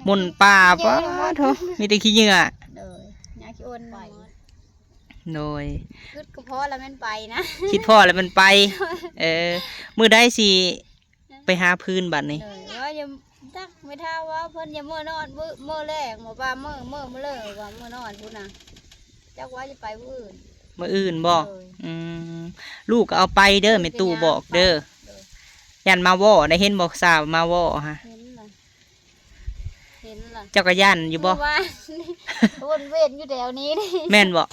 ໝົນປ່າ ປາໂທ ມີແຕ່ຂີ້ເຫຍື້ອ ໂດຍ ຍາຂີ້ອົນ ໂດຍ ຄຶດກໍພໍລະແມ່ນໄປນະ ຄິດພໍລະແມ່ນໄປ ເອີ ມື້ໃດຊິໄປຫາຟືນບັດນີ້ ໂດຍ ວ່າຢ່າ ຈັກແມ່ເຖົ້າວ່າເພິ່ນຢ່າເມືອນອນ ມື້ ມື້ແລງ ບໍ່ວ່າມື້ ມື້ ມື້ເລີວ່າເມືອນອນພຸ້ນນະ ຈັກວ່າຈະໄປມື້ອື່ນ ມື້ອື່ນບໍ່ ໂດຍ ອືມ ລູກກໍເອົາໄປເດີ ແມ່ຕູ້ບອກເດີ ໂດຍ ຢ້ານມາວໍ້ໄດ້ ເຫັນບໍ່ສາວມາວໍ້ຫະ ເຫັນລະ ເຫັນລະ ເຈົ້າກໍຢ້ານຢູ່ບໍ່ ເມື່ອວານ ວົນເວັນຢູ່ແຖວນີ້ ແມ່ນບໍ່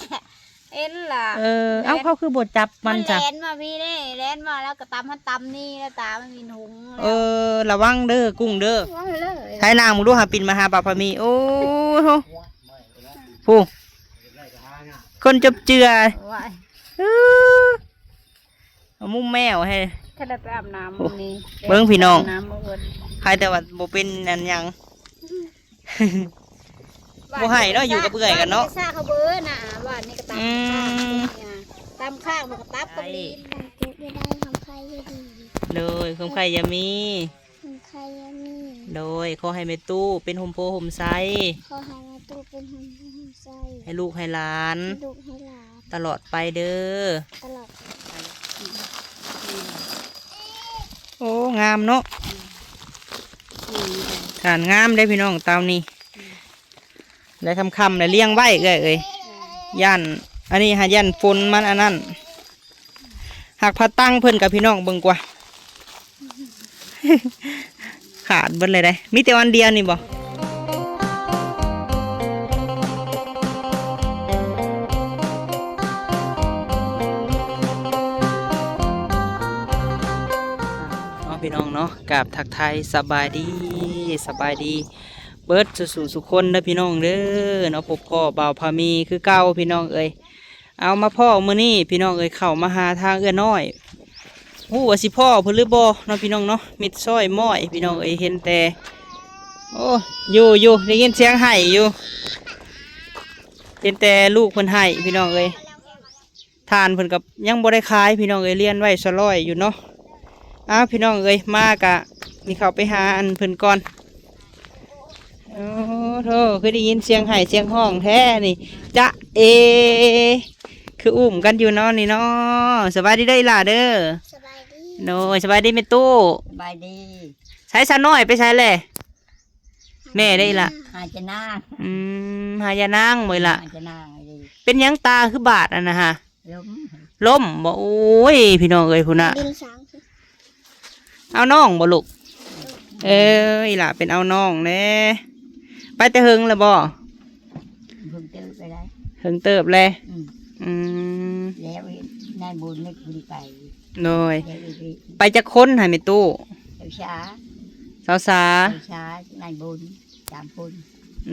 ເຫັນລະ ເອີ ເອົາ ແລ່ນ ເຂົາຄືບໍ່ຈັບມັນ ມັນ ຊະ ແລ່ນມາພີ້ເດ້ ແລ່ນມາແລ້ວກໍຕຳຫັ້ນຕຳນີ້ ແລ້ວຕາມັນມີຫຸງ ເອີ ລະວັງເດີກຸ້ງເດີ ໄທນາງມຶງດູຫາ ປິ່ນມາຫາປາພາມີ ໂອ້ໂຫ ຜູ້ ຄົນຈົບເຈື່ອ ໂອ້ຍ ເອີ ເອົາມຸມແມວໃຫ້ ຖ້າໄດ້ໄປອາບນ້ຳມື້ນີ້ ເບິ່ງພີ່ນ້ອງ ໄປອາບນ້ຳມື້ເພິ່ນ ໃຄແຕ່ວ່າບໍ່ເປັນອັນຫຍັງ ບໍ່ໃຫ້ເນາະ ຢູ່ກັບເອື້ອຍກັນເນາະ ຊາເຂົາເບີນະ ຫວານນີ້ກໍຕຳ ອືມ ຕຳຂ້າວ ມັນກໍຕັບກັບລີນ ເຈັບຢູ່ໄດ້ ຄຳໄຄຢູ່ດີ ໂດຍ ຄວາມໄຄຢ່າມີ ຄຳໄຄຢ່າມີ ໂດຍ ຂໍໃຫ້ແມ່ຕູ້ເປັນຮົ່ມໂພຮົ່ມໄຊ ຂໍໃຫ້ແມ່ຕູ້ເປັນຮົ່ມໂພຮົ່ມໄຊ ໃຫ້ລູກໃຫ້ຫຼານ ໃຫ້ລູກໃຫ້ຫຼານ ຕະຫຼອດໄປເດີ ຕະຫຼອດໄປ ໂອ້ ງາມເນາະ ຖານງາມເດ້ພີ່ນ້ອງ ເຕົານີ້ ໄດ້ຄ່ຳໆ ແລ້ວລ້ຽງໄວ້ເອື້ອຍເອີຍ ຢ້ານ ອັນນີ້ຫາຢ້ານຝົນມັນອັນນັ້ນ ຫາກພາຕັ້ງເພິ່ນກັບພີ່ນ້ອງເບິ່ງກວ່າ ຂາດເບິດເລີຍເດ້ ມີແຕ່ອັນດຽວນີ້ບໍ່ ເນາະ ພີ່ນ້ອງເນາະ ກາບທັກທາຍສະບາຍດີ ສະບາຍດີເບິດສູ່ໆ ສູ່ຄົນເດີພີ່ນ້ອງເດີເນາະ ພົບພໍ້ບ່າວພາມີຄືເກົ່າພີ່ນ້ອງເອີຍ ເອົາ ມາພໍ້ມື້ນີ້ພີ່ນ້ອງເອີຍ ເຂົ້າມາຫາທາງເອື້ອຍນ້ອຍ ຮູ້ວ່າຊິພໍ້ເພິ່ນຫຼືບໍ່ເນາະ ພີ່ນ້ອງເນາະ ມິດຊ້ອຍມ້ອຍພີ່ນ້ອງເອີຍ ເຫັນແຕ່ ໂອ້ ຢູ່ໆ ໄດ້ຍິນສຽງໄຫ້ຢູ່ ເຫັນແຕ່ລູກເພິ່ນໄຫ້ພີ່ນ້ອງເອີຍ ຖ່ານເພິ່ນກໍຍັງບໍ່ໄດ້ຂາຍພີ່ນ້ອງເອີຍ ລຽນໄວ້ສະຫຼອຍຢູ່ເນາະ ອ້າວ ພີ່ນ້ອງເອີຍ ມາກະນີ້ ເຂົ້າໄປຫາອັນເພິ່ນກ່ອນ ໂອ້ໂທ ຄືໄດ້ຍິນສຽງໄຫ້ສຽງຮ້ອງແທ້ນີ້ ຈະເອ ຄືອຸ້ມກັນຢູ່ເນາະນີ້ເນາະ ສະບາຍດີເດີອີ່ຫຼ້າເດີ ສະບາຍດີ ໂດຍ ສະບາຍດີແມ່ຕູ້ ສະບາຍດີ ໃສສາວນ້ອຍໄປໃສແລະ ແມ່ເດ້ອີ່ຫຼ້າ ຫາຈະນາງ ອືມ ຫາຍານາງບໍ່ອີ່ຫຼ້າ ຫາຈະນາງ ເປັນຫຍັງຕາຄືບາດອັນນະຫະ ລົ້ມ ລົ້ມບໍ່ ໂອ້ຍ ພີ່ນ້ອງເອີຍ ພຸ້ນນະ ດິນສາງ ເອົານ້ອງບໍ່ລູກ ເອີ ອີ່ຫຼ້າເປັນເອົານ້ອງແດ່ ໄປແຕ່ເຫິງແລ້ວບໍ່ ເພິ່ງເຕີບໄປໄດ້ ເຫິງເຕີບແລ້ວ ອືມ ອືມ ແລ້ວນາຍບຸນນີ້ບໍ່ໄດ້ໄປ ໂດຍ ແລ້ວອີກ ໄປຈັກຄົນໃຫ້ແມ່ຕູ້ ສາວສາ ສາວສາ ສາວສາ ນາຍບຸນ ສາມຄົນ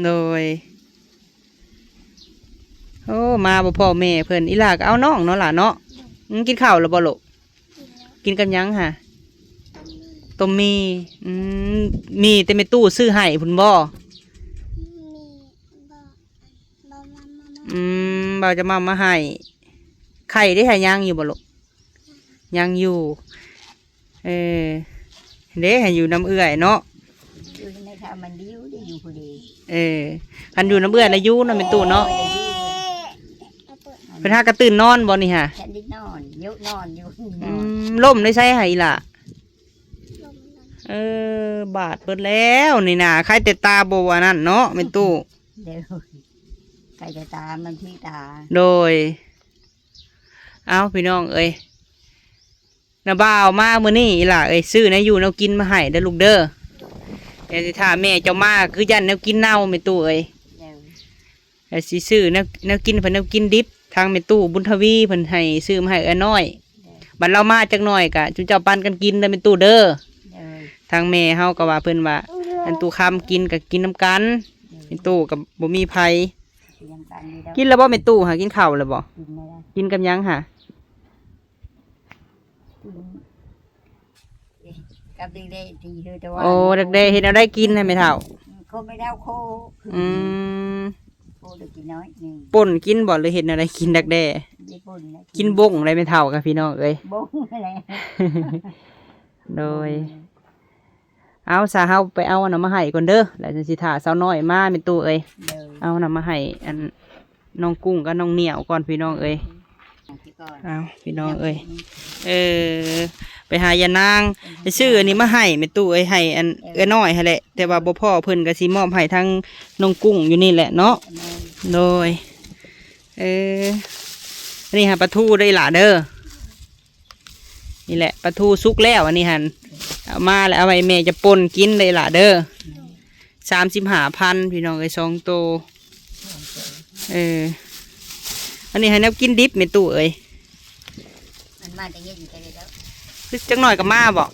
ໂດຍ ໂອ້ ມາບໍ່ພໍ້ແມ່ເພິ່ນ ອີ່ຫຼ້າກໍເອົານ້ອງເນາະຫຼ້າເນາະ ອືມ ກິນເຂົ້າແລ້ວບໍ່ລູກ ກິນແລ້ວ ກິນກັບຫຍັງຫະ ຕົ້ມໝີ່ ຕົ້ມໝີ່ ອືມ ໝີ່ແຕ່ແມ່ຕູ້ຊື້ໃຫ້ພຸ້ນບໍ່ ໝີ່ ບໍ່ ບໍ່ມາ ມາ ມາ ອືມ ບ່າວຈະມາ ມາໃຫ້ ໄຂ່ເດ້ຫາ ຍັງຢູ່ບໍ່ລູກ ຍັງຢູ່ ເອີ ເດ້ ໃຫ້ຢູ່ນຳເອື້ອຍເນາະ ຢູ່ໃນຖ້າມັນດິວໄດ້ຢູ່ຜູ້ເດ ເອີ ຄັນຢູ່ນຳເອື້ອຍລະຢູ່ເນາະແມ່ຕູ້ເນາະ ເພິ່ນຫາກະຕື່ນນອນບໍ່ນີ້ຫາ ແຕ່ໄດ້ນອນ ຢູ່ນອນຢູ່ ອືມ ລົ້ມໄດ້ໃສຫາອີ່ຫຼ້າ ເອີ ບາດເບິດແລ້ວນີ້ນາ ໃຄແຕ່ຕາບໍ່ອັນນັ້ນເນາະແມ່ຕູ້ ໂດຍ ໃຄແຕ່ຕາ ມັນທີ່ຕາ ໂດຍ ເອົ້າ ພີ່ນ້ອງເອີຍ ນ້າບ່າວມາມື້ນີ້ອີ່ຫຼ້າເອີຍ ຊື້ແນວຢູ່ແນວກິນມາໃຫ້ເດີລູກເດີ ດຽວຊິຖ້າແມ່ເຈົ້າມາ ຄືຢ້ານແນວກິນເນົ່າແມ່ຕູ້ເອີຍ ດຽວຊິຊື້ແນວ ແນວກິນ ເພິ່ນແນວກິນດິບ ທາງແມ່ຕູ້ບຸນທະວີເພິ່ນໃຫ້ຊື້ມາໃຫ້ເອື້ອຍນ້ອຍ ບັດລາວມາຈັກໜ້ອຍກະຈຸມເຈົ້າປັນກັນກິນເດີແມ່ຕູ້ເດີ ທາງແມ່ເຮົາກໍວ່າ ເພິ່ນວ່າ ອັນຕູ້ຄຳກິນກະກິນນຳກັນ ແມ່ຕູ້ກໍບໍ່ມີໃຜ ກິນແລ້ວບໍ່ແມ່ຕູ້ຫາ ກິນເຂົ້າແລ້ວບໍ່ ກິນກັບຫຍັງຫາ ກັບດັກແດ້ຕີເຮີແຕ່ວ່າ ໂອ້ ດັກແດ້ເຮັດແນວໃດກິນໃຫ້ແມ່ເຖົ້າ ໂຄແມ່ເຖົ້າໂຄ ອືມ ໂຄໄດ້ກິນໜ້ອຍໜຶ່ງ ປົ່ນກິນບໍ່ ຫຼືເຮັດແນວໃດກິນດັກແດ້ ກິນບົ້ງໄດ໋ແມ່ເຖົ້າກັບພີ່ນ້ອງເອີຍ ບົ້ງແຫຼະ ໂດຍ ເອົາຊະ ເຮົາໄປເອົາອັນນັ້ນມາໃຫ້ກ່ອນເດີ ແລ້ວຈັ່ງຊິຖ້າສາວນ້ອຍມາແມ່ຕູ້ເອີຍ. ໂດຍ ເອົານຳມາໃຫ້ອັນນ້ອງກຸ້ງກັບນ້ອງໜຽວກ່ອນພີ່ນ້ອງເອີຍ. ເອົາພີ່ນ້ອງເອີຍ ເອີ ໄປຫາຍານາງ ໄປຊື້ອັນນີ້ມາໃຫ້ແມ່ຕູ້ເອີຍ ໃຫ້ອັນເອື້ອຍນ້ອຍຫັ້ນແຫຼະ ແຕ່ວ່າບໍ່ພໍ້ເພິ່ນກໍຊິມອບໃຫ້ທາງນ້ອງກຸ້ງຢູ່ນີ້ແຫຼະເນາະ. ໂດຍ ເອີ ອັນນີ້ຫາປາທູເດີອີ່ຫຼ້າເດີ. ນີ້ແຫຼະ ປາທູສຸກແລ້ວ ອັນນີ້ຫັ້ນ ເອົາມາແລ້ວ ເອົາໄວ້ແມ່ຈະປົ່ນກິນເດີອີ່ຫຼ້າເດີ. ສາມສິບຫ້າພັນ ພີ່ນ້ອງເອີຍ ສອງໂຕ. ເອີ ອັນນີ້ໃຫ້ແນວກິນດິບແມ່ຕູ້ເອີຍ. ມັນມາແຕ່ເຢັນແຕ່ເຊົ້າ ຄືຈັກໜ້ອຍກໍມາບໍ?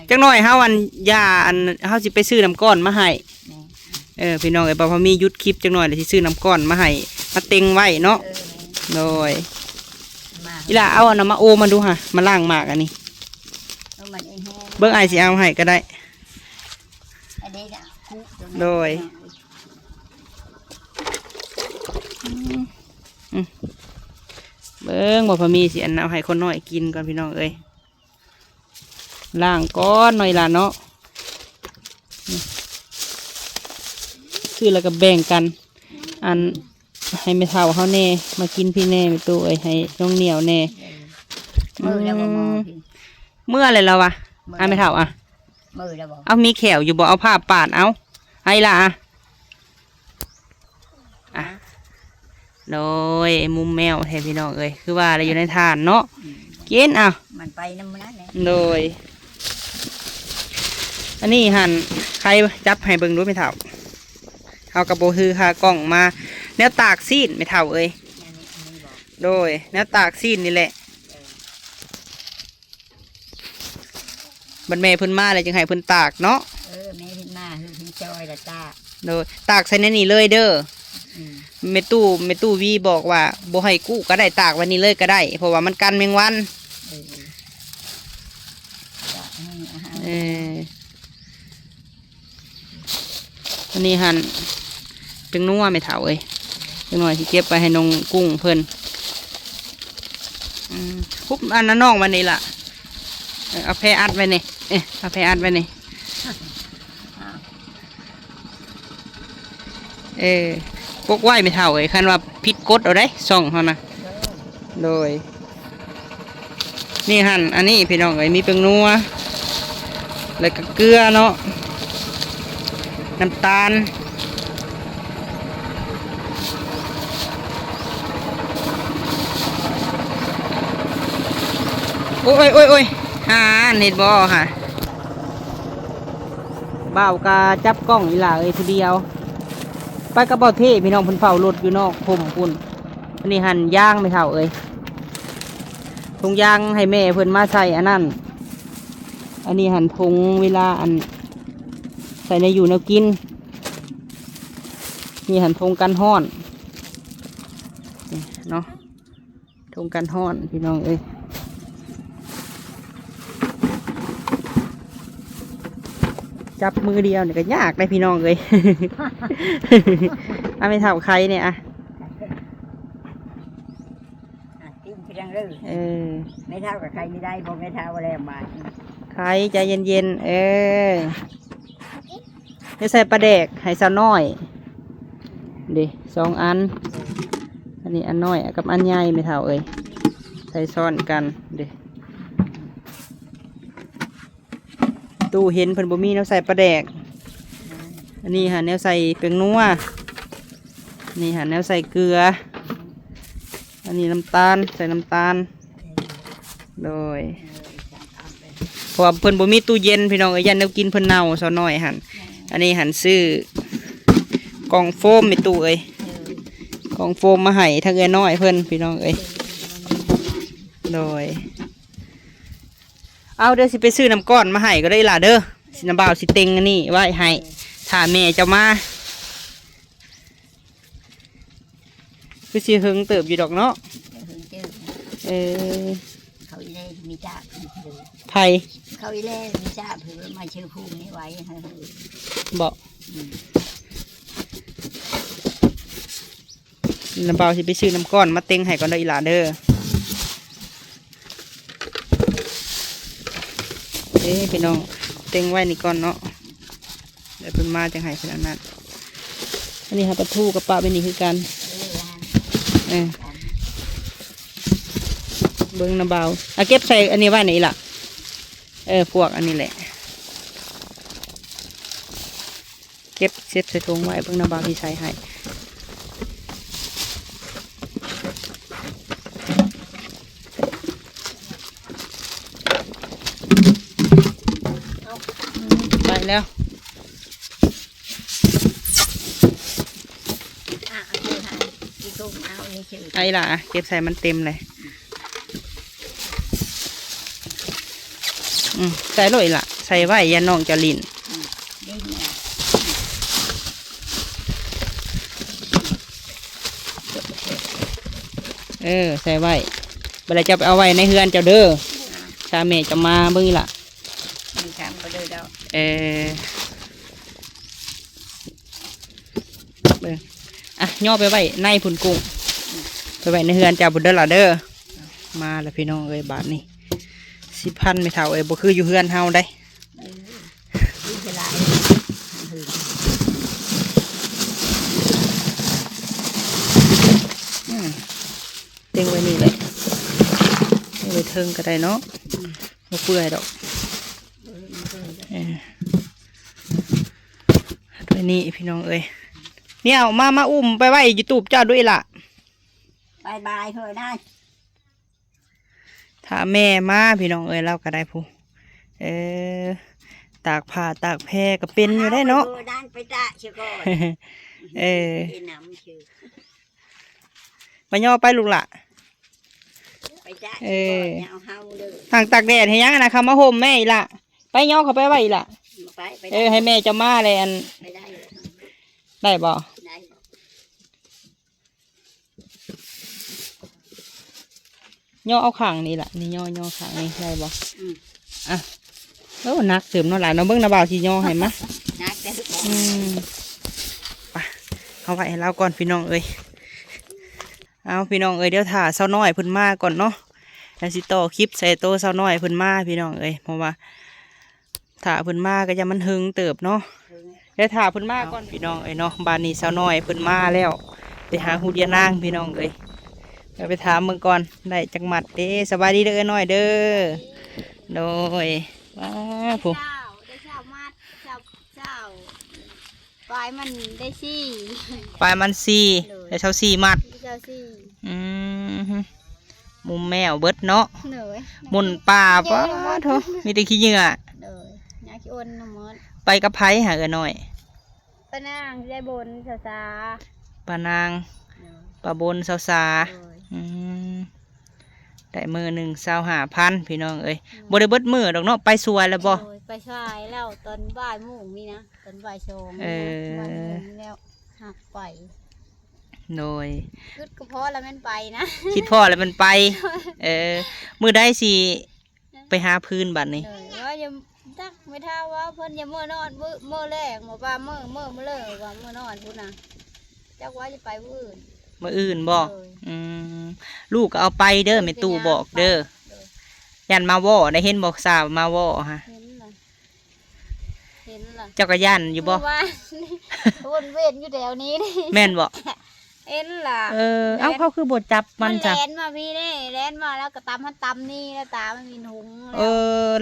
ຈັກໜ້ອຍເຮົາອັນ ຢ່າອັນ ເຮົາຊິໄປຊື້ນ້ຳກ້ອນມາໃຫ້. ແມ່ນ ເອີ ພີ່ນ້ອງເອີຍ ບ່າວພາມີຢຸດຄລິບຈັກໜ້ອຍ ແລ້ວຊິຊື້ນ້ຳກ້ອນມາໃຫ້ ມາເຕັງໄວ້ເນາະ. ເອີ ໂດຍ ມາ ອີ່ຫຼ້າ ເອົາອັນນັ້ນມາໂອມາດູຫາ ມາລ້າງໝາກອັນນີ້. ເອົາມັນແຫ້ງໆ ເບິ່ງ ອ້າຍຊິເອົາໃຫ້ກໍໄດ້. ອັນນີ້ນະ ໂດຍ ອືມ ອືມ ເບິ່ງ ບ່າວພາມີຊິອັນ ເອົາໃຫ້ຄົນນ້ອຍກິນກ່ອນ ພີ່ນ້ອງເອີຍ. ລ້າງກ່ອນໜ້ອຍລະເນາະ ຊື້ແລ້ວກໍແບ່ງກັນ ອັນ ໃຫ້ແມ່ເຖົ້າເຮົາແດ່ ມາກິນພີ້ແດ່ແມ່ຕູ້ເອີຍ ໃຫ້ນ້ອງໜຽວແດ່. ເອີ ເມື່ອແລ້ວບໍ່ໝໍ ອືມ ເມື່ອແລ້ວລະວະ. ເມື່ອ ອ່ະ ແມ່ເຖົ້າ ອ່ະ ເມື່ອແລ້ວບໍ່? ເອົາ ມີແຂ້ວຢູ່ບໍ່? ເອົາຜ້າປາດເອົາ ໃຫ້ລະ ອ່ະ ອ່ະ ໂດຍ ມຸມແມວແທ້ພີ່ນ້ອງເອີຍ ຄືວ່າລະຢູ່ໃນຖ່ານເນາະ. ອືມ ກິນ ເອົາ ມັນໄປນຳມັນນັ້ນແຫຼະ. ໂດຍ ອັນນີ້ຫັ້ນ ໃຄຈັບໃຫ້ເບິ່ງດູແມ່ເຖົ້າ ເຮົາກໍບໍ່ຖືຄາກ້ອງມາ. ແນວຕາກຊີ້ນແມ່ເຖົ້າເອີຍ. ອັນນີ້ ອັນນີ້ບໍ່? ໂດຍ ແນວຕາກຊີ້ນນີ້ແຫຼະ. ເອີ ບັດແມ່ເພິ່ນມາແລ້ວຈຶ່ງໃຫ້ເພິ່ນຕາກເນາະ. ເອີ ແມ່ເພິ່ນມາ ເພິ່ນຊ່ອຍລະຕາກ. ໂດຍ ຕາກໃສ່ໃນນີ້ເລີຍເດີ. ອືມ ແມ່ຕູ້ ແມ່ຕູ້ວີບອກວ່າບໍ່ໃຫ້ກູ້ກໍໄດ້ ຕາກໄວ້ນີ້ເລີຍກໍໄດ້ ເພາະວ່າມັນກັນແມງວັນ. ເອີ ຕາກໃຫ້ອາຫານ ເອີ ອັນນີ້ຫັ້ນ ແປ້ງນົວແມ່ເຖົ້າເອີຍ ຈັກໜ້ອຍຊິເກັບໄວ້ໃຫ້ນ້ອງກຸ້ງເພິ່ນ. ອືມ ຄຸບອັນນັ້ນນ້ອງໄວ້ນີ້ລະ ເອີ ເອົາແພອັດໄວ້ນີ້ ເອີ ເອົາແພອັດໄວ້ນີ້. ເອີ ປົກໄວ້ແມ່ເຖົ້າເອີຍ ຄັນວ່າຜິດກົດເອົາເດ້ ຊ່ອງເຮົານະ. ໂດຍ ນີ້ຫັ້ນ ອັນນີ້ພີ່ນ້ອງເອີຍ ມີແປ້ງນົວ ແລ້ວກໍເກືອເນາະ ນ້ຳຕານ. ໂອ້ຍ ໂອ້ຍ ໂອ້ຍ ຫາ ເຫັນບໍ່ຫາ ບ່າວກະຈັບກ້ອງອີ່ຫຼ້າເອີຍຜູ້ດຽວ ໄປກັບບ່າວເທ່ພີ່ນ້ອງ ເພິ່ນເຝົ້າລົດຢູ່ນອກພົມພຸ້ນ. ອັນນີ້ຫັ້ນຢາງແມ່ເຖົ້າເອີຍ ຖົງຢາງໃຫ້ແມ່ເພິ່ນມາໃສ່ອັນນັ້ນ. ອັນນີ້ຫັ້ນຖົງເວລາອັນໃສ່ແນວຢູ່ແນວກິນ. ນີ້ຫັ້ນຖົງກັນຮ້ອນ ນີ້ເນາະ. ຖົງກັນຮ້ອນພີ່ນ້ອງເອີຍ ຈັບມືດຽວນີ້ກໍຍາກເດ້ພີ່ນ້ອງເອີຍ. ອາ ແມ່ເຖົ້າໄຂແດ່ອະ ອາ ກິນເພຽງເລີຍ. ເອີ ແມ່ເຖົ້າກໍໄຂໄດ້ ເພາະແມ່ເຖົ້າແລ້ວມາ ໄຂໃຈເຢັນໆ. ເອີ ໄດ້ໃສ່ປາແດກໃຫ້ສາວນ້ອຍເດ້ ສອງອັນ ອັນນີ້ອັນນ້ອຍກັບອັນໃຫຍ່ແມ່ເຖົ້າເອີຍ ໃສ່ຊ້ອນກັນເດ້. ຕູ້ເຫັນເພິ່ນບໍ່ມີແນວໃສ່ປາແດກ. ອັນນີ້ຫາແນວໃສ່ແປ້ງນົວ ນີ້ຫາແນວໃສ່ເກືອ ອັນນີ້ນ້ຳຕານ ໃສ່ນ້ຳຕານ. ໂດຍ ເພາະວ່າເພິ່ນບໍ່ມີຕູ້ເຢັນພີ່ນ້ອງເອີຍ ຢ້ານແນວກິນເພິ່ນເນົ່າ ສາວນ້ອຍຫັ້ນ. ອັນນີ້ຫັ້ນຊື້ກ່ອງໂຟມແມ່ຕູ້ເອີຍ ກ່ອງໂຟມມາໃຫ້ທາງເອື້ອຍນ້ອຍເພິ່ນພີ່ນ້ອງເອີຍ. ໂດຍ ເອົາ ດຽວຊິໄປຊື້ນ້ຳກ້ອນມາໃຫ້ກໍໄດ້ລະເດີ ຊິນຳບ່າວຊິເຕັງອັນນີ້ໄວ້ໃຫ້ ຖ້າແມ່ເຈົ້າມາ. ຄືຊິເຫິງເຕີບຢູ່ດອກເນາະ. ເຫິງເຕີບ ເອີ ເຂົາອີແລມີຈາກ ໃຜ ເຂົາອີແລມີຈາກ ເພິ່ນມາເຊີພູນີ້ໄວ້ ເອີ ບໍ ອືມ ນ້ຳບ່າວຊິໄປຊື້ນ້ຳກ້ອນມາເຕັງໃຫ້ກ່ອນເດີອີ່ຫຼ້າເດີ. ເອີ ພີ່ນ້ອງ ເຕັງໄວ້ນີ້ກ່ອນເນາະ ດຽວເພິ່ນມາຈັ່ງໃຫ້ເພິ່ນອັນນັ້ນ. ອັນນີ້ຫາປາທູກະປະໄວ້ນີ້ຄືກັນ. ເອີ ເບິ່ງນະບ່າວ ອາ ເກັບໃສ່ອັນນີ້ໄວ້ນີ້ລະ. ເອີ ພວກອັນນີ້ແຫຼະ ເກັບເຊັດໃສ່ຖົງໄວ້ ເບິ່ງນະບ່າວຊິໃສ່ໃຫ້. ໄປແລ້ວ ອ່ະ ເອົາເອົາ ອີກຖົງເອົານີ້ຄື ໄປລະ ເກັບໃສ່ມັນເຕັມເລີຍ. ອືມ ໃສ່ໂລດອີ່ຫຼ້າ ໃສ່ໄວ້ ຢ້ານນ້ອງຈະຫຼິ້ນ. ເອີ ໃສ່ໄວ້ ບັດແລ້ວເຈົ້າໄປເອົາໄວ້ໃນເຮືອນເຈົ້າເດີ ຖ້າແມ່ເຈົ້າມາເບິ່ງອີ່ຫຼ້າ. ເອີ ເບິ່ງ ອ່ະ ຍໍໄປໄວ້ໃນພຸ້ນກຸ້ງ ໄປໄວ້ໃນເຮືອນເຈົ້າພຸ້ນເດີຫຼ້າເດີ. ມາລະພີ່ນ້ອງເອີຍ ບາດນີ້ສິພັນແມ່ເຖົ້າເອີຍ ບໍ່ຄືຢູ່ເຮືອນເຮົາໃດ. ອືມ ເຕັງໄວ້ນີ້ແຫຼະ ເຕັງໄວ້ເທິງກະໄດ້ເນາະ ບໍ່ເປື່ອຍດອກ. ເອີ ໄວ້ນີ້ພີ່ນ້ອງເອີຍ ນີ້ເອົາມາ ມາອຸ້ມໄປໄວ້ຢູ່ຕູບເຈົ້າດ້ວຍລະ. ບາຍບາຍເຮີນາຍ ຖ້າແມ່ມາພີ່ນ້ອງເອີຍ ລາວກະໄດ້ຜູ້ ເອີ ຕາກຜ້າຕາກແພກະເປັນຢູ່ໄດ໋ເນາະ. ເອີ ນາງໄປຕາກຊະກ່ອນ ເອີ ໄປນຳຊື່ ໄປຍໍໄປລູກຫຼ້າ ໄປຈ້າ ເອີ ຢ່າເອົາເຮົາເດີ ນັ່ງຕາກແດດເຮັດຫຍັງຫັ້ນນະ ເຂົ້າມາຮົ່ມແມ່ອີ່ຫຼ້າ ໄປຍໍເຂົ້າໄປໄວ້ອີ່ຫຼ້າ ໄປ ໄປ ເອີ ໄດ້ ໃຫ້ແມ່ເຈົ້າມາແລ້ວ ອັນ ໄປໄດ້ ໄດ້ບໍ່ ໄດ້ ຍໍເອົາຂ້າງນີ້ລະ ນີ້ຍໍ ຍໍຂ້າງນີ້ໄດ້ບໍ່? ອືມ ອ່ະ ໂອ້ ໜັກເຕີບເນາະຫຼານເນາະ ເບິ່ງນະບ່າວຊິຍໍໃຫ້ມາ ໜັກແຕ່ ອືມ ໄປ ເອົາໄວ້ໃຫ້ລາວກ່ອນພີ່ນ້ອງເອີຍ. ເອົາ ພີ່ນ້ອງເອີຍ ດຽວຖ້າສາວນ້ອຍເພິ່ນມາກ່ອນເນາະ ແລ້ວຊິຕໍ່ຄລິບໃສ່ໂຕສາວນ້ອຍເພິ່ນມາພີ່ນ້ອງເອີຍ ເພາະວ່າ ຖ້າເພິ່ນມາກະຢ່າມັນເຫິງເຕີບເນາະ ເອີ ດຽວຖ້າເພິ່ນມາກ່ອນ ພີ່ນ້ອງເອີຍເນາະ. ບາດນີ້ສາວນ້ອຍເພິ່ນມາແລ້ວ ໄປຫາຫຸດຍານາງພີ່ນ້ອງເອີຍ ດຽວໄປຖາມເບິ່ງກ່ອນ ໄດ້ຈັກມັດເດ້. ສະບາຍດີເດີເອື້ອຍນ້ອຍເດີ ໂດຍ ວ້າ ຜູ້ ໄດ້ຊາວມັດ ຊາວ ຊາວ ປາຍມັນໄດ້ສີ່ ປາຍມັນສີ່ ໂດຍ ໄດ້ຊາວສີ່ມັດ ໄດ້ຊາວສີ່ ອືມ ມຸມແມວເບິດເນາະ ໂດຍ ມຸນປ່າ ປາໂທ ມີແຕ່ຂີ້ເຫຍື້ອ ໂດຍ ຍາຂີ້ອົນນຳໝົດ. ໄປກັບໃຜຫາເອື້ອຍນ້ອຍ? ປານາງ ຍາຍບົນ ສາວສາ ປານາງ ໂດຍ ປາບົນ ສາວສາ ໂດຍ ອືມ ໄດ້ມື້ໜຶ່ງຊາວຫ້າພັນ ພີ່ນ້ອງເອີຍ ໂດຍ ບໍ່ໄດ້ເບິດມື້ດອກເນາະ ໄປສວຍແລ້ວບໍ່? ໂດຍ ໄປສວຍແລ້ວ ຕອນບ່າຍໂມງນີ້ນະ ຕອນບ່າຍສອງ ເອີ ບ່າຍໂມງນີ້ແລ້ວ ຫາກໄປ ໂດຍ ຄິດກະພໍລະແມ່ນໄປນະ ຄິດພໍລະແມ່ນໄປ ເອີ ມື້ໃດຊິໄປຫາພື້ນບາດນີ້ ໂດຍ ວ່າຢ່າ ຈັກແມ່ເຖົ້າວ່າເພິ່ນຢ່າເມືອນອນມື້ ມື້ແລງ ບໍ່ວ່າມື້ ມື້ ມື້ເລີກວ່າເມືອນອນພຸ້ນນະ ຈັກວ່າຊິໄປມື້ອື່ນ ມື້ອື່ນບໍ່? ໂດຍ ອືມ ລູກກະເອົາໄປເດີ ແມ່ຕູ້ບອກເດີ ໂດຍ ຢ້ານມາວໍ້ໄດ໋ ເຫັນບໍ່ສາວມາວໍ້ຫະ ເຫັນລະ ເຫັນລະ ເຈົ້າກະຢ້ານຢູ່ບໍ່? ເມື່ອວານ ວົນເວັນຢູ່ແຖວນີ້ ແມ່ນບໍ່? ເຫັນລະ ເອີ ເອົາ ເຂົາຄືບໍ່ຈັບມັນຊະ ມັນແລ່ນມາພີ້ເດ້ ແລ່ນມາແລ້ວກະຕຳຫັ້ນຕຳນີ້ ແລ້ວຕາມັນມີຫຸງແລ້ວ ເອີ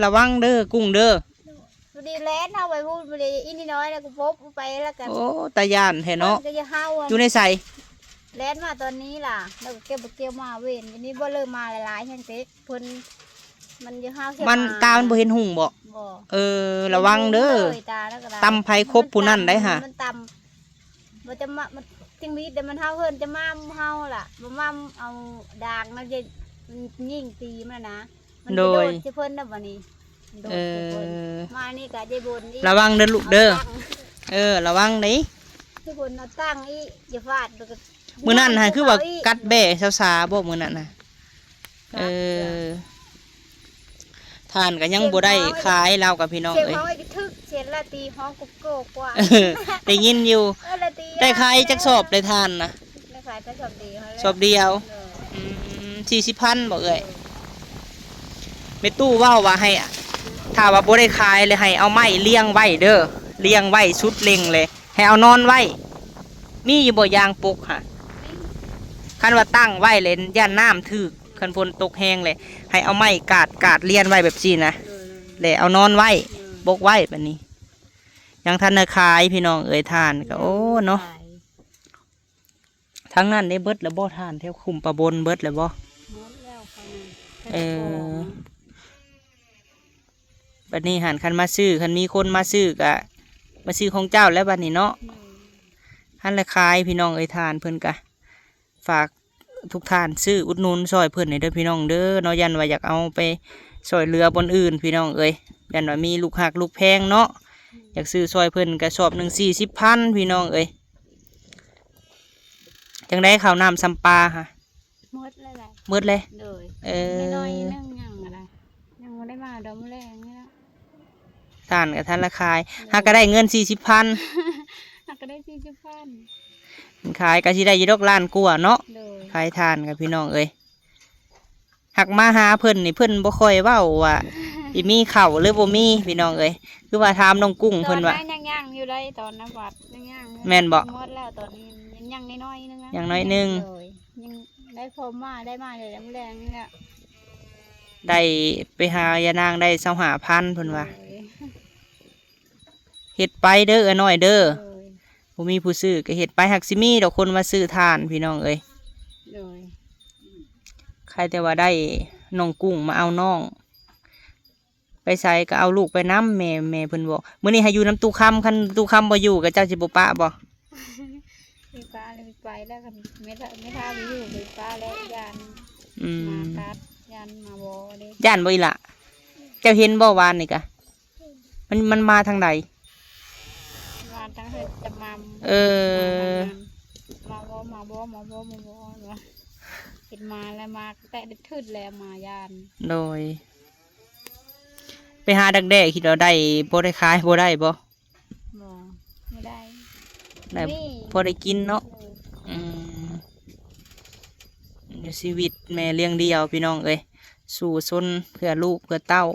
ລະວັງເດີກຸ້ງເດີ ພໍດີແລ່ນເຮົາໄປພຸ້ນ ພໍດີອີນີ້ນ້ອຍແລ້ວກະປົບໄປແລ້ວກະ ໂອ້ ຕາຢ້ານແທ້ເນາະ ມັນກະຢ່າເຫົ່າ ຢູ່ໃນໃສ? ແລ່ນມາຕອນນີ້ລະ ແລ້ວກະເກັບບັກກຽວມາເວັນ ອັນນີ້ບໍ່ເລີ່ມມາຫຼາຍໆແຮງເຕະ ເພິ່ນ ມັນຢູ່ຫ້າວ ມັນຕາມັນບໍ່ເຫັນຫຸງບໍ່? ບໍ່ ເອີ ລະວັງເດີ ຕຳໃຜຄົບຜູ້ນັ້ນໄດ໋ຫະ ມັນຕຳ ມັນຈະມາ ມັນຈິງມີແຕ່ມັນເຫົ່າ ເພິ່ນຈະມາເຫົ່າລະ ມາເອົາດາງນະ ເຢັນ ຍິງຕີມັນນະ ມັນ ໂດຍ ໂດດໃສ່ເພິ່ນນະບາດນີ້ ໂດດໃສ່ເພິ່ນ ເອີ ມານີ້ກະຢາຍບົນອີກ ລະວັງເດີລູກເດີ ເອົາຕັ້ງ ເອີ ລະວັງເດ້ ຢາຍບົນເອົາຕັ້ງອີກ ຢ່າຟາດ ມື້ນັ້ນຫັ້ນຄືວ່າກັດແບ້ຊາວສາບໍ່ ມື້ນັ້ນນະ ເອີ ຖ່ານກະຍັງບໍ່ໄດ້ຂາຍລາວກະພີ່ນ້ອງເອີຍ ເສຍງຮ້ອງກະຖືກ ເສຍງລາຕີຮ້ອງໂກໂກ້ກວ່າ ເອີ ໄດ້ຍິນຢູ່ ເອີ ລາຕີ ໄດ້ຂາຍຈັກສອບໄດ້ຖ່ານນະ? ໄດ້ຂາຍແຕ່ສອບດຽວຫັ້ນແຫຼະ ສອບດຽວ ເອີ ອືມ ສີ່ສິບພັນບໍ່ເອື້ອຍ? ເອີ ແມ່ຕູ້ເວົ້າວ່າໃຫ້ ໃຫ້ ຖ້າວ່າບໍ່ໄດ້ຂາຍແລ້ວ ໃຫ້ເອົາໄມ້ລຽງໄວ້ເດີ ລຽງໄວ້ສຸດເລັ່ງເລີຍ ໃຫ້ເອົານອນໄວ້. ມີຢູ່ບໍ່ຢາງປົກຫະ? ຄັນວ່າຕັ້ງໄວ້ແລ້ວຢ້ານນ້ຳຖືກ ຄັນຝົນຕົກແຮງແລ້ວ ໃຫ້ເອົາໄມ້ກາດ ກາດລຽນໄວ້ແບບຊີ້ນະ ແລ້ວເອົານອນໄວ້ ປົກໄວ້ແບບນີ້. ຍັງທັນໄດ້ຂາຍພີ່ນ້ອງເອີຍ ຖ່ານກໍ ໂອ້ ເນາະ. ທາງນັ້ນເດ້ ເບິດແລ້ວບໍ່ ຖ່ານແຖວຄຸ້ມປາບົນ ເບິດແລ້ວບໍ່? ໝົດແລ້ວຂ້າງນັ້ນ. ເອີ ບັດນີ້ຫັ້ນ ຄັນມາຊື້ ຄັນມີຄົນມາຊື້ກະມາຊື້ຂອງເຈົ້າແລ້ວບັດນີ້ເນາະ. ໂດຍ ຫັ້ນແຫຼະຂາຍພີ່ນ້ອງເອີຍ ຖ່ານເພິ່ນກະ ຝາກທຸກທ່ານຊື້ອຸດໜູນຊ່ອຍເພິ່ນແດ່ເດີພີ່ນ້ອງເດີເນາະ. ຢ້ານວ່າຢາກເອົາໄປຊ່ອຍເຫຼືອບ່ອນອື່ນພີ່ນ້ອງເອີຍ ຢ້ານວ່າມີລູກຮັກລູກແພງເນາະ ຢາກຊື້ຊ່ອຍເພິ່ນ ກະສອບໜຶ່ງສີ່ສິບພັນພີ່ນ້ອງເອີຍ. ຈັ່ງໃດ ເຂົ້ານ້ຳຊຳປາຫະ? ໝົດແລ້ວແຫຼະ ໝົດເລີຍ. ໂດຍ ເອີ ມີໜ້ອຍໜຶ່ງ ຍັງອະໄລ ຍັງບໍ່ໄດ້ມາດອກມື້ແລງນີ້ລະ. ຖ່ານກໍທັນລະຂາຍ ໂດຍ ຫາກກໍໄດ້ເງິນສີ່ສິບພັນ ຫາກກໍໄດ້ສີ່ສິບພັນ ຂາຍກໍຊິໄດ້ຢູ່ດອກລ້ານກວ່າເນາະ. ໂດຍ ຂາຍຖ່ານກໍພີ່ນ້ອງເອີຍ ຫາກມາຫາເພິ່ນນີ້ ເພິ່ນບໍ່ຄ່ອຍເວົ້າວ່າ ຊິມີເຂົ້າຫຼືບໍ່ມີພີ່ນ້ອງເອີຍ. ຄືວ່າຖາມນ້ອງກຸ້ງເພິ່ນວ່າ ຕອນນັ້ນຍັງໆຢູ່ໄດ໋ ຕອນນຳວັດຍັງໆ ແມ່ນບໍ່? ໝົດແລ້ວ ຕອນນີ້ຍັງນ້ອຍໆໜຶ່ງ ຍັງນ້ອຍໜຶ່ງ. ໂດຍ ຍັງໄດ້ພໍມາ ໄດ້ມາແຕ່ມື້ແລງນີ້ແຫຼະ ໄດ້ໄປຫາຍານາງໄດ້ຊາວຫ້າພັນເພິ່ນວ່າ. ໂດຍ ເຮັດໄປເດີ ເອື້ອຍນ້ອຍເດີ. ໂດຍ ບໍ່ມີຜູ້ຊື້ກໍເຮັດໄປ ຫາກຊິມີດອກຄົນມາຊື້ຖ່ານພີ່ນ້ອງເອີຍ. ໂດຍ ໃຄແຕ່ວ່າໄດ້ນ້ອງກຸ້ງມາເອົານ້ອງ ໄປໃສກໍເອົາລູກໄປນຳ ແມ່ ແມ່ເພິ່ນບອກ. ມື້ນີ້ໃຫ້ຢູ່ນຳຕູ້ຄຳ ຄັນຕູ້ຄຳບໍ່ຢູ່ກໍເຈົ້າຊິບໍ່ປະບໍ່? ໄປປະແລ້ວ ໄປແລ້ວ ຄັນແມ່ຖ້າ ແມ່ຖ້າບໍ່ຢູ່ ໄປປະແລ້ວ ຢ້ານ ອືມ ໝາກັດ ຢ້ານໝາວໍເດ້. ຢ້ານບໍ່ອີ່ຫຼະ? ເຈົ້າເຫັນບໍ່ວານນີ້ກະ ມັນ ມັນມາທາງໃດ? ມາທາງເຮືອນຈຳມຳ. ເອີ ມາທາງນັ້ນ ໝາວໍ ໝາວໍ ໝາວບໍ ໝາວບໍ ເຫັນມາແລ້ວ ມາແຕ່ໄດ້ທຶດແລ້ວ ມາຢ້ານ. ໂດຍ ໄປຫາດັກແດ້ ຄິດວ່າໄດ້ ພໍໄດ້ຂາຍ ບໍ່ໄດ້ບໍ່? ບໍ່ ບໍ່ໄດ້ ໄດ້ ມີ ພໍໄດ້ກິນເນາະ. ໂດຍ ອືມ ຢູ່ຊີວິດແມ່ລ້ຽງດຽວພີ່ນ້ອງເອີຍ ສູ້ຊົນເພື່ອລູກເພື່ອເຕົ້າ.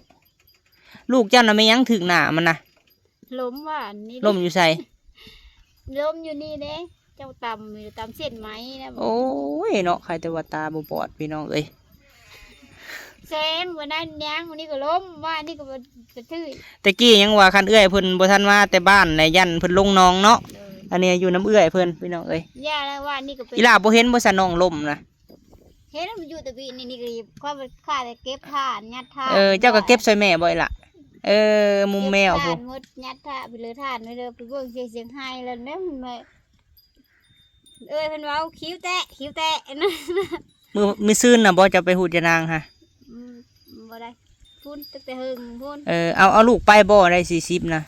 ລູກເຈົ້ານະແມ່ນຫຍັງຖືກໜ້າມັນນະ? ລົ້ມວານນີ້ ລົ້ມຢູ່ໃສ? ລົ້ມຢູ່ນີ້ເດ້ ເຈົ້າຕຳ ຕຳເສັ້ນໄມ້ນະ. ໂອ້ຍເນາະ ໃຄແຕ່ວ່າຕາບໍ່ບອດພີ່ນ້ອງເອີຍ. ແຊງ ມື້ນັ້ນຍັງ ມື້ນີ້ກໍລົ້ມ ວານນີ້ກໍບໍ່ ບໍ່ຖືກ. ແຕ່ກີ້ຍັງວ່າຄັນເອື້ອຍເພິ່ນບໍ່ທັນມາແຕ່ບ້ານນະ ຢ້ານເພິ່ນລົງໜອງເນາະ. ໂດຍ ອັນນີ້ຢູ່ນຳເອື້ອຍເພິ່ນພີ່ນ້ອງເອີຍ. ຢ່າແລ້ວ ວານນີ້ກໍເປັນ ອີ່ຫຼ້າບໍ່ເຫັນບໍ່ຊະ ນ້ອງລົ້ມນະ? ເຫັນມັນຢູ່ແຕ່ປີນີ້ ນີ້ກໍດີ ຂ້ອຍ ຂ້ອຍໄດ້ເກັບຖ່ານ ຍັດຖ່ານ. ເອີ ເຈົ້າກໍເກັບຊ່ອຍແມ່ບໍ່ອີ່ຫຼ້າ? ເອີ ມຸມແມວ ເກັບຖ່ານພຸ້ນ ຍັດຖ່ານໄປເລີຍ ຖ່ານໄປເລີຍ ໄປເບິ່ງເສຍງ ສຽງໄຫ້ແລ້ວແມ່ນ ເອີຍ ເພິ່ນເວົ້າ ຄິວແຕະ ຄິວແຕະ. ມື້ ມື້ຊືນນະບໍ່ ເຈົ້າໄປຫູດຢານາງຫະ? ອືມ ບໍ່ໄດ້ ພຸ້ນ ຕັ້ງແຕ່ເຫິງພຸ້ນ. ເອີ ເອົາ ເອົາລູກໄປບໍ່ ໄດ້ສີ່ສິບນະ?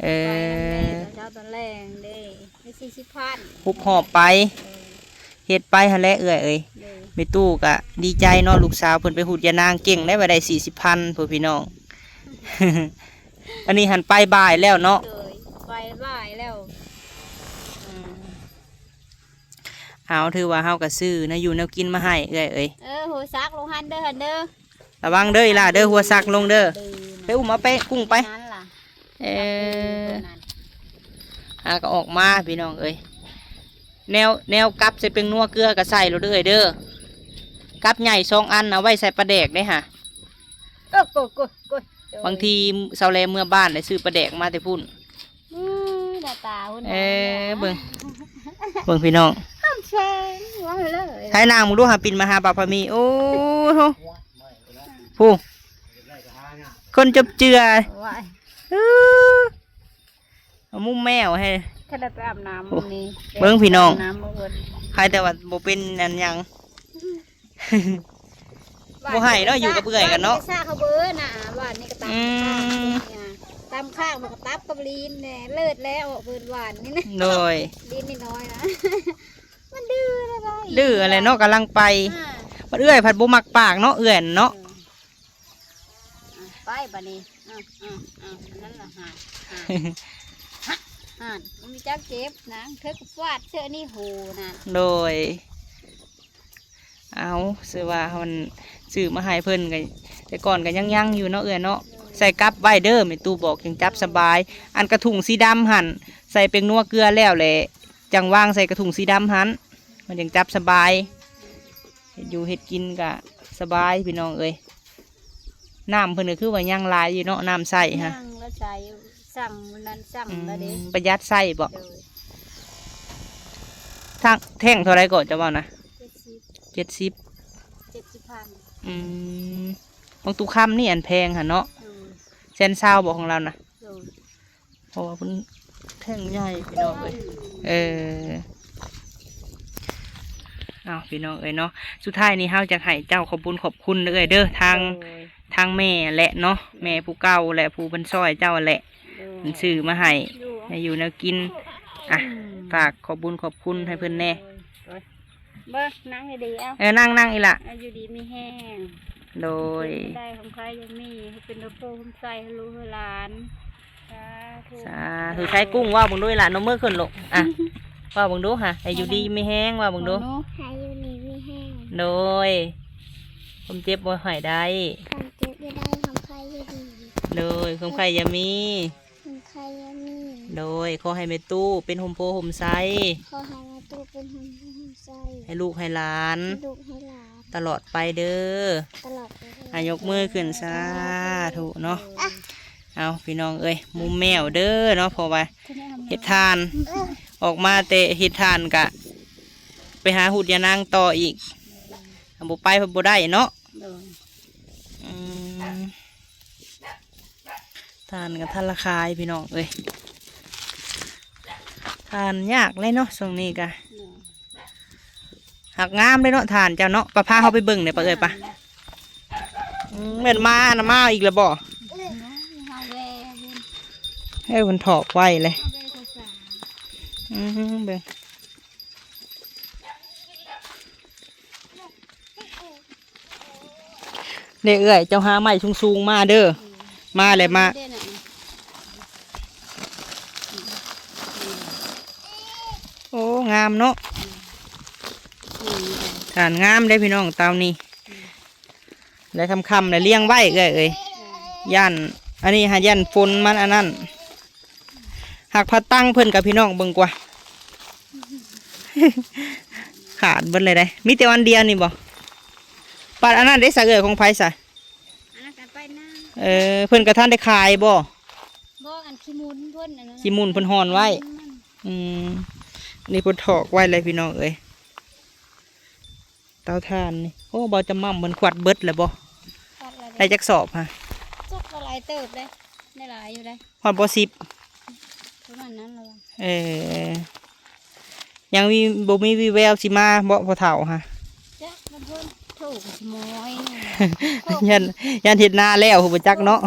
ເອີ ເອີ ໄປນຳແມ່ຕອນເຊົ້າຕອນແລງເດ້ ໄດ້ສີ່ສິບພັນ ຮຸບຫອບໄປ. ເອີ ເຮັດໄປຫັ້ນແຫຼະເອື້ອຍເອີຍ. ໂດຍ ແມ່ຕູ້ກໍດີໃຈເນາະ ລູກສາວເພິ່ນໄປຫູດຢານາງເກັ່ງໄດ້ ວ່າໄດ້ສີ່ສິບພັນພຸ້ນພີ່ນ້ອງ. ອັນນີ້ຫັ້ນໄປບ່າຍແລ້ວເນາະ. ໂດຍ ໄປບ່າຍແລ້ວ. ອືມ ເອົາ ຖືວ່າເຮົາກໍຊື້ແນວຢູ່ແນວກິນມາໃຫ້ເອື້ອຍເອີຍ. ເອີ ຫົວສັກລົງຫັ້ນເດີ ຫັ້ນເດີ ລະວັງເດີອີ່ຫຼ້າເດີ ຫົວສັກລົງເດີ. ໄປອຸ້ມເອົາໄປກຸ້ງໄປ. ເອີ ຫາກໍອອກມາພີ່ນ້ອງເອີຍ. ແນວ ແນວກັບໃສ່ແປ້ງນົວເກືອກໍໃສ່ໂລດເດີເອື້ອຍເດີ. ກັບໃຫຍ່ສອງອັນ ເອົາໄວ້ໃສ່ປາແດກເດ້ຫະ. ໂອ້ ໂກ ໂກ ໂກ ບາງທີສາວແລເມືອບ້ານໄດ້ຊື້ປາແດກມາແຕ່ພຸ້ນ. ອື ໜ້າຕາພຸ້ນ. ເອີ ເບິ່ງ ເບິ່ງພີ່ນ້ອງ ຫ້າມແຊງ ວ່າເລີຍ. ໃຫ້ນາງມຶງດູຫາ ປິ່ນມາຫາປາພາມີ. ໂອ້ໂຫ ຜູ້ ຄົນຈົບເຈື່ອ. ວ້າຍ ເອີ ເອົາມຸມແມວໃຫ້ ຖ້າໄດ້ໄປອາບນ້ຳ ໂອ້ ນີ້ ເບິ່ງພີ່ນ້ອງ ອາບນ້ຳບໍ່ເພິ່ນ. ໃຄແຕ່ວ່າບໍ່ເປັນອັນຫຍັງ. ບໍ່ໃຫ້ເນາະ ຢູ່ກັບເອື້ອຍກັນເນາະ. ບ້ານນີ້ກໍສ້າເຂົາເບີນະ ບ້ານນີ້ກໍຕາມ ອືມ ຕາມຂ້າງມັນກໍຕັບກັບລີນແດ່ ເລີດແລ້ວເພິ່ນຫວານນີ້ນະ. ໂດຍ ລີນນ້ອຍໆນະ ມັນດື້ແລ້ວ ດື້ຫັ້ນແຫຼະເນາະ ກຳລັງໄປ. ອ່າ ບັດເອື້ອຍພັດບໍ່ມັກປາກເນາະ ເອື້ອຍເນາະ. ເອີ ອ່ະ ໄປບາດນີ້ ອ່ະ ອ່ະ ອ່ະ ນັ້ນລະຫາ ຫາ ຫາ ມັນມີຈັກເຈັບນາງ ເທີກໍຟາດເທື່ອນີ້ໂຫນະ. ໂດຍ ເອົາ ຊື່ວ່າເຮົາຊື້ມາໃຫ້ເພິ່ນກໍ ແຕ່ກ່ອນກໍຍັງໆຢູ່ເນາະເອື້ອຍເນາະ. ໂດຍ ໃສ່ກັບໄວ້ເດີ ແມ່ຕູ້ບອກ ຈັ່ງຈັບສະບາຍ. ອັນກະທຸງສີດຳຫັ້ນ ໃສ່ແປ້ງນົວເກືອແລ້ວແຫຼະ ຈັ່ງວາງໃສ່ກະທຸງສີດຳຫັ້ນ ມັນຈັ່ງຈັບສະບາຍ. ເຮັດຢູ່ເຮັດກິນກະສະບາຍພີ່ນ້ອງເອີຍ. ນ້ຳເພິ່ນກະຄືວ່າຍັງຫຼາຍຢູ່ເນາະ ນ້ຳໃຊ້ຫັ້ນ. ຍັງລະໃຊ້ ສັ່ງມື້ນັ້ນສັ່ງ ອືມ ລະເດ້ ປະຢັດໃຊ້ບໍ? ໂດຍ. ທາງແທ່ງເທົ່າໃດເກາະ ເຈົ້າເວົ້ານະ? ເຈັດສິບ ເຈັດສິບ ເຈັດສິບພັນ. ອືມ ຂອງຕູ້ຄຳນີ້ອັນແພງຫັ້ນເນາະ. ໂດຍ. ແສນຊາວບໍຂອງລາວນະ? ໂດຍ. ເພາະວ່າເພິ່ນແທ່ງໃຫຍ່ພີ່ນ້ອງເອີຍ. ເອີ ເອົາ ພີ່ນ້ອງເອີຍເນາະ ສຸດທ້າຍນີ້ເຮົາຢາກໃຫ້ເຈົ້າຂອບບຸນຂອບຄຸນເດີເອື້ອຍເດີ ທາງ ໂດຍ ທາງແມ່ແຫຼະເນາະ ແມ່ຜູ້ເກົ່າແຫຼະ ຜູ້ເພິ່ນຊ່ອຍເຈົ້າແຫຼະ ໂດຍ ເພິ່ນຊື້ມາໃຫ້ ໂດຍ ໃຫ້ຢູ່ແນວກິນ. ອ່ະ ອືມ ຝາກຂອບບຸນຂອບຄຸນໃຫ້ເພິ່ນແດ່. ໂດຍ. ເບິ່ງ ນັ່ງດີໆ ເອົາ ເອີ ນັ່ງ ນັ່ງອີ່ຫຼະ ເອົາ ຢູ່ດີມີແຮງ ໂດຍ ເຈັບບໍ່ໄດ້ ຄວາມໄຄຢ່າມີ ໃຫ້ເປັນໂຕໂພໂຮມໄຊໃຫ້ລູກໃຫ້ຫຼານ ສາທຸ ສາທຸ. ໃຊ້ກຸ້ງເວົ້າເບິ່ງດູອີ່ຫຼະ ນົມມືຂຶ້ນລູກ ອ່ະ ເວົ້າເບິ່ງດູຫາ ໃຫ້ຢູ່ດີມີແຮງ ເວົ້າເບິ່ງດູ ໃຫ້ຢູ່ດີມີແຮງ ໂດຍ ຄວາມເຈັບບໍ່ໃຫ້ໄດ້ ຄວາມເຈັບຢ່າໄດ້ ຄວາມໄຄຢ່າມີ ໂດຍ ຄວາມໄຄຢ່າມີ ໂດຍ ຂໍໃຫ້ແມ່ຕູ້ເປັນຮົ່ມໂພຮົ່ມໄຊ ຂໍໃຫ້ແມ່ຕູ້ເປັນຮົ່ມໂພຮົ່ມໄຊ ໃຫ້ລູກໃຫ້ຫຼານ ໃຫ້ລູກໃຫ້ຫຼານ ຕະຫຼອດໄປເດີ ຕະຫຼອດໄປເດີ. ອາ ຍົກມືຂຶ້ນ ສາທຸເນາະ. ເອົາ ພີ່ນ້ອງເອີຍ ມຸມແມວເດີເນາະ ເພາະວ່າເຮັດທານ ອອກມາແຕ່ເຮັດທານກະໄປຫາຫຸດຢານາງຕໍ່ອີກ ບໍ່ໄປເພິ່ນບໍ່ໄດ້ເນາະ. ໂດຍ. ອືມ ທານກະທັນລະຂາຍພີ່ນ້ອງເອີຍ ທານຍາກເລີຍເນາະຊ່ວງນີ້ກະ ໂດຍ ຫາກງາມເດ້ເນາະ ທານເຈົ້າເນາະ. ປະພາເຮົາໄປເບິ່ງເດ້ ປະເອີຍປະ. ອືມ ແມ່ນມານະ ມາອີກແລ້ວບໍ່? ເຮົາແວ່ເພິ່ນ ເອີ ເພິ່ນຖອກໄວ້ເລີຍ ເຮົາແວ່ໂຄສາ ອືມ ເບິ່ງ ເດ້ເອື້ອຍ ເຈົ້າຫາໄມ້ສູງໆມາເດີ ມາແລ້ວມາ ໂອ້ ງາມເນາະ ຖານງາມເດ້ພີ່ນ້ອງ ເຕົານີ້ ແລະຄ່ຳໆ ແລະລ້ຽງໄວ້ເອື້ອຍເອີຍ ຢ້ານ ອັນນີ້ຫາຢ້ານຝົນມັນອັນນັ້ນ. ຫາກພາຕັ້ງເພິ່ນກັບພີ່ນ້ອງເບິ່ງກວ່າ ຂາດເບິດເລີຍເດ້ ມີແຕ່ອັນດຽວນີ້ບໍ່? ປາດອັນນັ້ນເດ້ສະເອື້ອຍ ຂອງໃຜສະ? ອັນນັ້ນກະໄປນາ ເອີ ເພິ່ນກະທັນໄດ້ຂາຍບໍ່? ບໍ່ ອັນຂີ້ມູນເພິ່ນ ອັນນັ້ນ ຂີ້ມູນເພິ່ນຮ່ອນໄວ້ ອືມ ນີ້ເພິ່ນຖອກໄວ້ເລີຍພີ່ນ້ອງເອີຍ. ເຕົາຖ່ານນີ້ ໂອ້ ເບົາຈະໝ່ຳເພິ່ນຄວັດເບິດແລ້ວບໍ່? ຄວັດແລ້ວເດ້ ໄດ້ຈັກສອບຫະ? ຈັກວ່າຫຼາຍເຕີບເດ້ ໄດ້ຫຼາຍຢູ່ເດ້ ຮອດບໍ່ສິບ ປະມານນັ້ນແຫຼະ. ເອີ ຍັງມີ ບໍ່ມີວີ່ແວວຊິມາບໍ່ພໍ່ເຖົ້າຫະ? ຈັກ ມັນເພິ່ນໂທກະຊິມອຍ ຢ້ານ ຢ້ານເຮັດນາແລ້ວບໍ່ຈັກເນາະ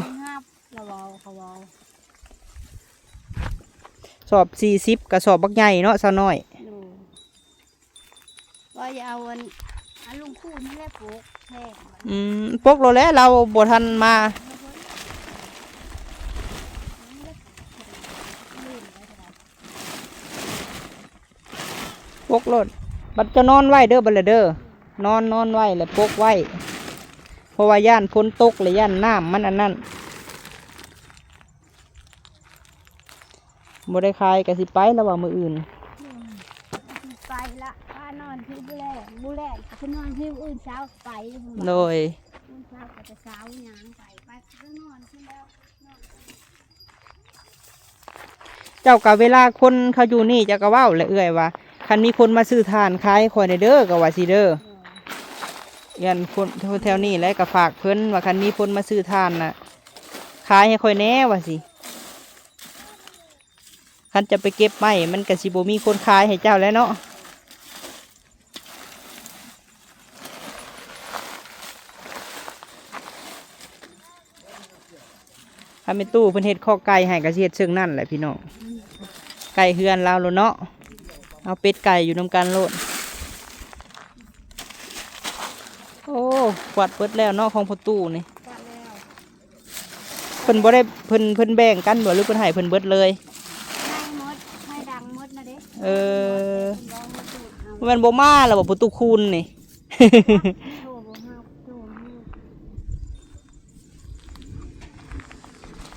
ລະເວົ້າ ເຂົາເວົ້າ ສອບສີ່ສິບ ກະສອບບັກໃຫຍ່ເນາະ ສາວນ້ອຍ ໂດຍ. ວ່າຢ່າເອົາອັນ ອັນລຸງຄູນນີ້ແຫຼະປົກແທນ ອືມ ປົກໂລດແຫຼະ ລາວບໍ່ທັນມາ ປົກໂລດ ບັດເຈົ້ານອນໄວ້ເດີ ບັດລະເດີ ນອນ ນອນໄວ້ ແລະປົກໄວ້ ເພາະວ່າຢ້ານຝົນຕົກ ແລະຢ້ານນ້ຳມັນອັນນັ້ນ. ບໍ່ໄດ້ຂາຍກະຊິໄປລະວ່າມື້ອື່ນ ອືມ ຊິໄປລະ ພານອນທີ່ບໍ່ແລງ ບໍ່ແລງກະຊິນອນທີ່ມື້ອື່ນເຊົ້າໄປ ໂດຍ ມື້ເຊົ້າກະຈະເຊົ້າຍ່າງໄປ ໄປນອນທີ່ແລ້ວ ເຈົ້າກະເວລາຄົນເຂົາຢູ່ນີ້ ເຈົ້າກະເວົ້າແຫຼະເອື້ອຍວ່າ ຄັນມີຄົນມາຊື້ຖ່ານຂາຍໃຫ້ຂ້ອຍແດ່ເດີ ກະວ່າຊີ້ເດີ ຢ້ານຄົນແຖວນີ້ແຫຼະ ກະຝາກເພິ່ນວ່າ ຄັນມີຄົນມາຊື້ຖ່ານນະ ຂາຍໃຫ້ຂ້ອຍແດ່ວ່າຊີ້. ຄັນຈະໄປເກັບໄມ້ ມັນກະຊິບໍ່ມີຄົນຂາຍໃຫ້ເຈົ້າແລ້ວເນາະ. ຄັນແມ່ຕູ້ເພິ່ນເຮັດຄອກໄກ່ໃຫ້ ກະຊິເຮັດເຊິ່ງນັ້ນແຫຼະພີ່ນ້ອງ ໃກ້ເຮືອນລາວໂລດເນາະ ເອົາເປັດໄກ່ຢູ່ນຳກັນໂລດ. ໂອ້ ກວາດເບິດແລ້ວເນາະ ຂອງພໍ່ຕູ້ນີ້ ກວາດແລ້ວ. ເພິ່ນບໍ່ໄດ້ ເພິ່ນ ເພິ່ນແບ່ງກັນບໍ່ ຫຼືເພິ່ນໃຫ້ເພິ່ນເບິດເລີຍ? ໃຫ້ໝົດ ໃຫ້ດັງໝົດນະເດ້. ເອີ ເພິ່ນບໍ່ມາແລ້ວບໍ່ ພໍ່ຕູ້ຄູນນີ້? ໂທບໍ່ຮັບ ໂທບໍ່ຮັບ.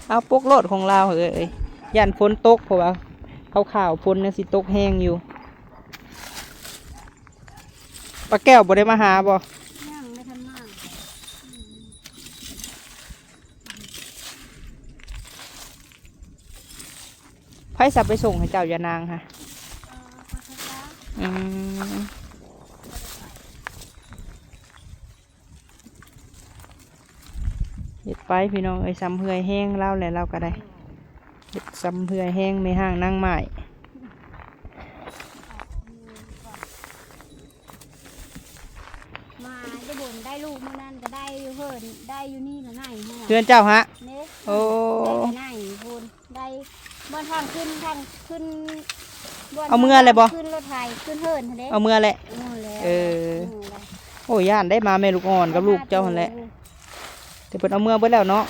ເອົາປົກໂລດຂອງລາວເອີຍ ຢ້ານຝົນຕົກ ເພາະວ່າຂາວໆຝົນຍັງຊິຕົກແຮງຢູ່. ປ້າແກ້ວບໍ່ໄດ້ມາຫາບໍ່? ຍັງ ບໍ່ທັນມາ. ໃຜສັບໄປສົ່ງໃຫ້ເຈົ້າ ຍານາງຫະ? ເອີ ປະຊາຊາ. ອືມ ເຮັດໄປພີ່ນ້ອງເອີຍ ຊ່ຳເຫື່ອຍແຮງລາວແຫຼະ ລາວກໍໄດ້ ເຮັດຊ່ຳເຫື່ອຍແຮງແມ່ຮ້າງນາງໝ້າຍ. ມາໄດ້ບຸນໄດ້ລູກມື້ນັ້ນກໍໄດ້ຢູ່ເຮີນ ໄດ້ຢູ່ນີ້ລະໄນ ເຮືອນເຈົ້າຫະ? ເດ້ ໂອ້ ໄດ້ໄນພຸ້ນ ໄດ້ບ່ອນທາງຂຶ້ນ ທາງຂຶ້ນ ເອົາເມືອແລ້ວບໍ່? ຂຶ້ນລົດໄຖ ຂຶ້ນເຮີນຫັ້ນເດ້ ເອົາເມືອແລ້ວ ເອົາເມືອແລ້ວ ເອີ ເອົາເມືອແລ້ວ. ໂອ້ ຢ້ານໄດ້ມາແມ່ລູກອ່ອນກັບລູກເຈົ້າຫັ້ນແຫຼະ ແຕ່ເພິ່ນເອົາເມືອເບິດແລ້ວເນາະ.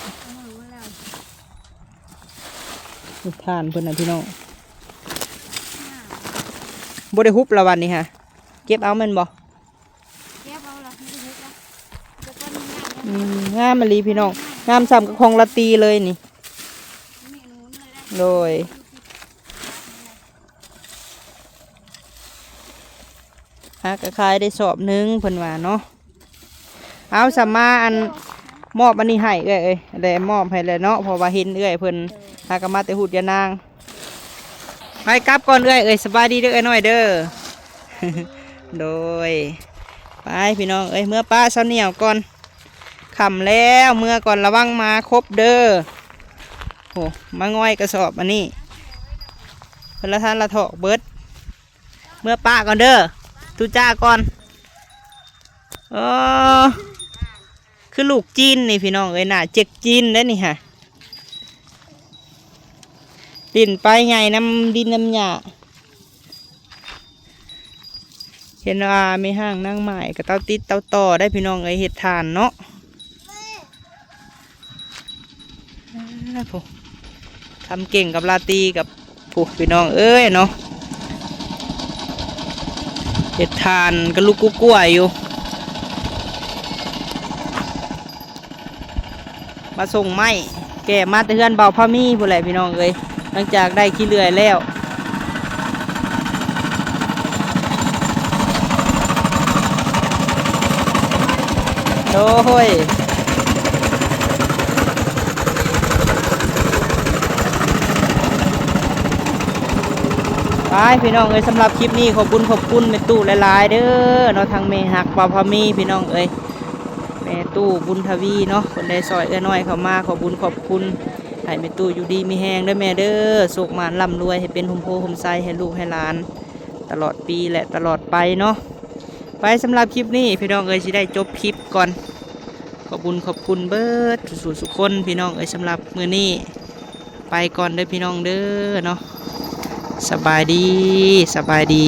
ຖ່ານເພິ່ນນະພີ່ນ້ອງ ບໍ່ໄດ້ຮຸບລະວັນນີ້ຫະ ເກັບເອົາແມ່ນບໍ່? ເກັບເອົາລະ ບໍ່ໄດ້ເຮັດລະ ແຕ່ກໍມີງາມ ອືມ ງາມອີ່ຫຼີພີ່ນ້ອງ ງາມຊ່ຳກັບຂອງລາຕີເລີຍນີ້ ໂດຍ. ຫາກໍຂາຍໄດ້ສອບໜຶ່ງເພິ່ນວ່າເນາະ. ເອົາ ສຳມາອັນ ມອບອັນນີ້ໃຫ້ເອື້ອຍເອີຍ ແລະມອບໃຫ້ແຫຼະເນາະ ເພາະວ່າເຫັນເອື້ອຍເພິ່ນ ຫາກໍມາແຕ່ຫູດຍານາງ. ໄປກັບກ່ອນເອື້ອຍເອີຍ ສະບາຍດີເດີເອື້ອຍນ້ອຍເດີ. ໂດຍ ໄປພີ່ນ້ອງເອີຍ ເມືອປະຊາວໜຽວກ່ອນ ຄ່ຳແລ້ວ ເມືອກ່ອນ ລະວັງໝາຄົບເດີ. ໂອ້ ມາງ່ອຍກະສອບອັນນີ້ ເພິ່ນລະທັນລະຖອກເບິດ. ເມືອປະກ່ອນເດີ ທຸຈ້າກ່ອນ. ເອີ ຄືລູກຈີນນີ້ພີ່ນ້ອງເອີຍ ໜ້າເຈັກຈີນເດ້ນີ້ຫະ ຫຼິ້ນໄປໃຫຍ່ນຳດິນນຳຫຍ້າ. ເຫັນວ່າແມ່ຮ້າງນາງໝ້າຍກໍເຕົ້າຕິດເຕົ້າຕໍ່ໄດ້ພີ່ນ້ອງເອີຍ ເຮັດຖ່ານເນາະ. ອ່າ ຜູ້ ຄຳເກັ່ງກັບລາຕີກັບ ຜູ້ ພີ່ນ້ອງເອີຍເນາະ ເຮັດຖ່ານກະລຸກກຸກກວາຍຢູ່. ມາສົ່ງໄມ້ ແກ່ມາແຕ່ເຮືອນເບົາພາມີພຸ້ນແຫຼະພີ່ນ້ອງເອີຍ ຫຼັງຈາກໄດ້ຂີ້ເລື່ອຍແລ້ວ. ໂດຍ ໄປພີ່ນ້ອງເອີຍ ສຳລັບຄລິບນີ້ ຂອບບຸນຂອບຄຸນແມ່ຕູ້ຫຼາຍໆເດີເນາະ ທັງແມ່ຮັກເບົາພາມີພີ່ນ້ອງເອີຍ ແມ່ຕູ້ບຸນທະວີເນາະ ເພິ່ນໄດ້ຊ່ອຍເອື້ອຍນ້ອຍເຂົ້າມາ ຂອບບຸນຂອບຄຸນ. ໃຫ້ແມ່ຕູ້ຢູ່ດີມີແຮງເດີແມ່ເດີ ໂຊກໝານລ່ຳລວຍ ໃຫ້ເປັນຮົ່ມໂພຮົ່ມໄຊໃຫ້ລູກໃຫ້ຫຼານ ຕະຫຼອດປີ ແລະ ຕະຫຼອດໄປເນາະ. ໄປ ສຳລັບຄລິບນີ້ພີ່ນ້ອງເອີຍ ຊິໄດ້ຈົບຄລິບກ່ອນ ຂອບບຸນຂອບຄຸນເບິດສູ່ໆຄົນພີ່ນ້ອງເອີຍ ສຳລັບມື້ນີ້ໄປກ່ອນເດີພີ່ນ້ອງເດີເນາະ. ສະບາຍດີ ສະບາຍດີ.